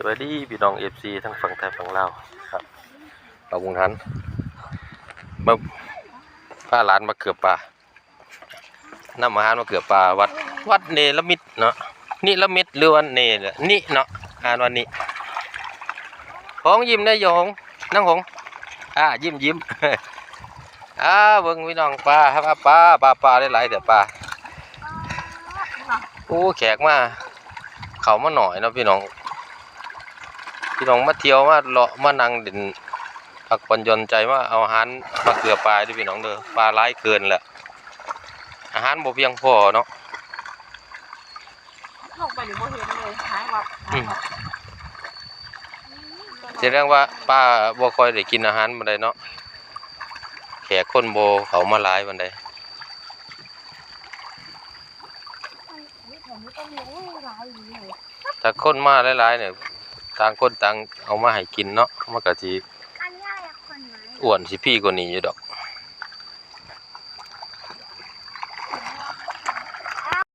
ສະບາຍດີພີ່ນ້ອງເອັຟຊີທັງຝັ່ງໄທຝັ່ງລາວ ເອົາບຸງທັນ ມາ ພາຫຼານມາເກືອປາ ນຳອາຫານມາເກືອປາວັດ ວັດເນລະມິດເນາະ ນິລະມິດ ຫຼືວ່າເນລະ ນິເນາະ ອ່ານວ່ານິ ຫອງ ຍິ້ມແດ່ ຢາຫອງ ນາງຫອງ ອ່າ ຍິ້ມໆ ອ່າ ເບິ່ງພີ່ນ້ອງ ປາ ປາ ປາ ປາ ປາຫຼາຍໆແທ້ປາ ໂອ້ ແຂກມາ ເຂົ້າມາໜ້ອຍເນາະພີ່ນ້ອງ ພີ່ນ້ອງມາທ່ຽວ ມາເລາະ ມານັ່ງຫຼິ້ນ ພັກຜ່ອນຢ່ອນໃຈ ມາເອົາອາຫານມາເກືອປາເດີພີ່ນ້ອງເດີ ປາຫຼາຍເກີນແລ້ວ ອາຫານບໍ່ພຽງພໍເນາະ ລົງໄປນີ້ບໍ່ເຫັນເລີຍ ຫາຍວັບ ອືມ ຫາຍວັບ ອືມ ສະແດງວ່າປາບໍ່ຄ່ອຍໄດ້ກິນອາຫານປານໃດເນາະ ແຂກຄົນບໍ່ເຂົ້າມາຫຼາຍປານໃດ ຖ້າຄົນມາຫຼາຍໆນີ້ ຕ່າງຄົນຕ່າງເອົາມາໃຫ້ກິນເນາະ ມັນກະຊິອ້ວນຊິພີກວ່ານີ້ຢູ່ດອກ